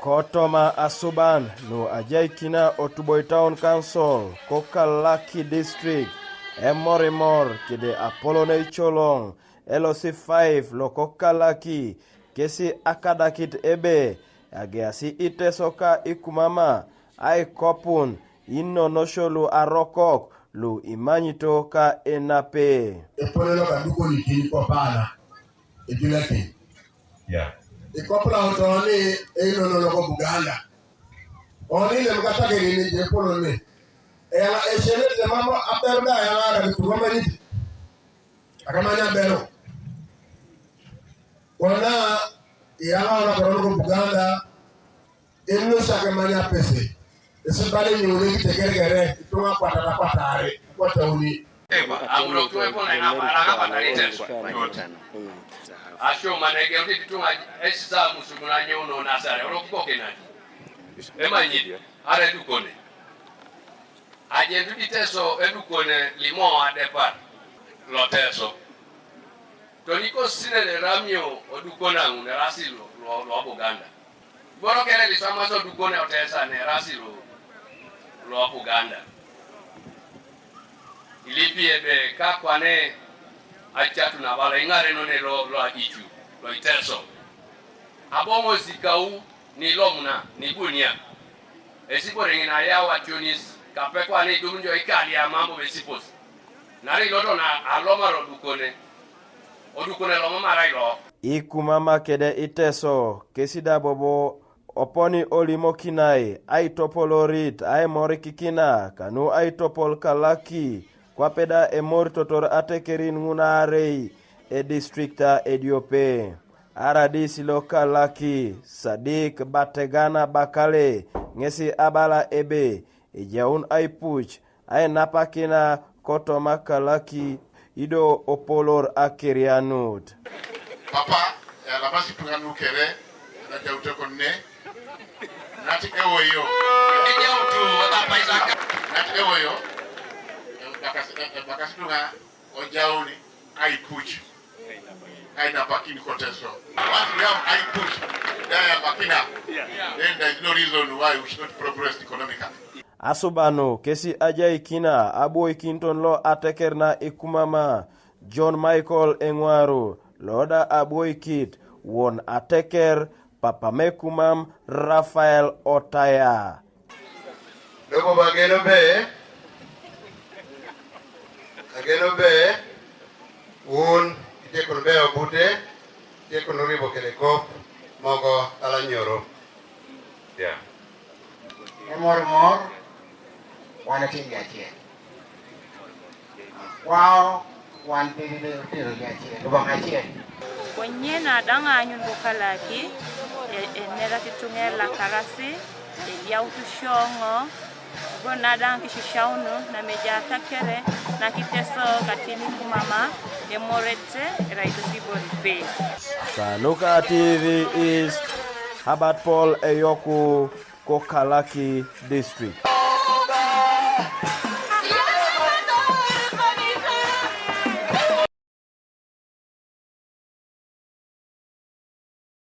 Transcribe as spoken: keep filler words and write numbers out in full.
Kotoma asuban nu ajaikina Otuboi Town Council ko Kalaki District, emorimor kede apolon eicoloŋ, L C five loko Kalaki, kesi akadakit ebe ageasi Iteso ka Ikumama aikopun inonosio lu arokok lu imanyito ka enape. Epone lo kadukonikin kopana epilakin. Yeah. Ikopula otoni einono loko Buganda. Oni lem katagerini jepoloni. Eyala esele temamo aberu da eyala ara kituromaniti. Akamanya aberu. Kona eyala ara koro loko Buganda. Elosi ake mani apese. Esibale nyeuni kitegeregere, ituŋa kwatata kwatare, kwatauni. Eba, amuno tuwe pona ina, araka patari teso. Asio manege uti ituŋa esisa musugu na nyeuno nasare, oro kuko kenati. Ema nyidi, are dukone. Ajendu di teso edukone limo adepar. Lo teso. Toni ko sine ne ramio odukone aŋun erasi lo, lo, lo Buganda. Boro kere lisamasi odukone otesa ne erasi lo, lo Buganda. Ilipi ebe kakwane acatu nabala iŋareno ne lo, lo aicu, lo Iteso. Aboŋo sikau ni lomuna, ni bunia. Esibore ŋina yau ationis, kapekwane idum jo ikalia mambo besipos. Nari loto na alomar odukone. Odukone lomamarai lo. Ikumama kede Iteso, kesi da bobo oponi olimokinai, aitopolorit, aimorikikina, kanu aitopol Kalaki, kwape da emoritotor atekerin ŋun aarei, edistrikta ediope. Aradis lo Kalaki, Sadik Bategana Bakale, ŋesi abala ebe, ejaun aipuc, ainapakina kotoma Kalaki, ido opolor akerianut. Papa, eyalamasi ituŋa nu kere, najaute kon ne, nat ewoyo. Ejautu, Papa Isaka. Nat ewoyo, ebakasi, ebakasi ituŋa ojauni aipuc, ainapakin ko Teso. Once we have aipuc, they are backing up. Then there is no reason why we should not progress economically. Asubanu kesi ajaikina aboikinton lo ateker na Ikumama, John Michael Eŋwaru, lo da aboikit won ateker Papam Ekumam Raphael Otaya. Dobo bageno be, ageno be, wun, itekun be obute, itekun ribo kede kop, mogo talanyoro. Yeah. Emor mor, wan ating achiel. Wao, wan piny ne otero ji achiel, Lubanga achiel. Konye na daŋ anyun ko Kalaki, e, enera kituŋe lakarasi, eyaut sioŋo, bo na daŋ kisisiauno, na meja atakere, na kiteso katini kumama, emorete, eraito sibori pe. Kanuka T V East, Herbert Paul Eyoku, ko Kalaki District.